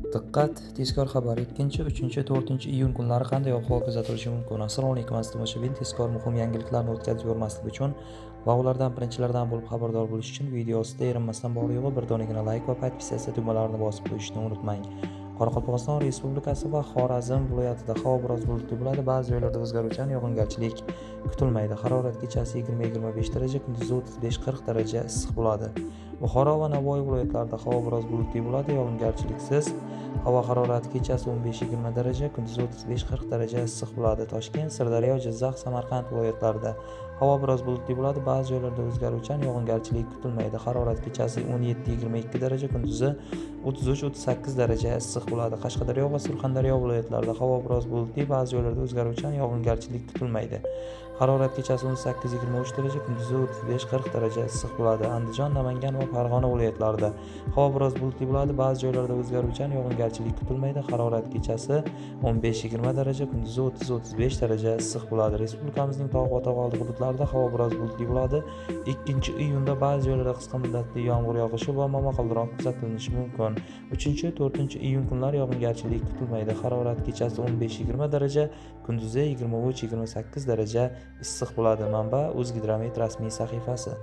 Diqqat, tezkor xabar! 2, 3, 4 iyun kunlari qanday ob-havo kuzatilishi mumkin? Assalomu alaykum, aziz tomoshabin. Tezkor muhim yangiliklarni o'tkazib yubormaslik uchun va ulardan birinchilardan bo'lib xabardor bo'lish uchun video ostida erinmasdan bor yo'g'i bir donagina like va podpisatsiya tugmalarini bosib qo'yishni unutmang. Qoraqalpog'iston Respublikasi va Xorazm viloyatida havo biroz bulutli bo'ladi. Ba'zi joylarda o'zgaruvchan yog'ingarchilik kutilmaydi. Harorat kechasi 20-25 daraja, kunduzi 35-40 daraja issiq bo'ladi. Buxoro va Navoiy viloyatlarida havo biroz bulutli bo'ladi, yog'ingarchiliksiz. Havo harorati kechasi 15-20 daraja, kunduzi 35-40 daraja issiq bo'ladi. Toshkent, Sirdaryo, Jizzax, Samarqand viloyatlarida havo biroz bulutli bo'ladi, ba'zi joylarda o'zgaruvchan yog'ingarchilik kutilmaydi. Harorat kechasi 17-22 daraja, kunduzi 33-38 daraja issiq bo'ladi. Qashqadaryo va Surxondaryo viloyatlarida havo biroz bulutli, ba'zi joylarda o'zgaruvchan yog'ingarchilik kutilmaydi. Harorat kechasi 18-23 daraja, kunduzi 35-40 daraja issiq bo'ladi. Andijon, Namangan va Farg'ona viloyatlarida havo biroz bulutli bo'ladi, ba'zi joylarda o'zgaruvchan yog'ingarchilik kutilmaydi. Harorat kechasi 15-20 daraja, kunduzi 30-35 daraja issiq bo'ladi. Respublikamizning tog' va tog'oldi hududlarida havo biroz bulutli bo'ladi. 2 iyunda ba'zi joylarda qisqa muddatli yomg'ir yog'ishi va momaqaldiroq kuzatilishi mumkin. 3-4 iyun kunlari yog'ingarchilik kutilmaydi. Harorat kechasi 15-20 daraja, kunduzi 23-28 daraja issiq bo'ladi. Manba: O'zgidromet rasmiy sahifasi.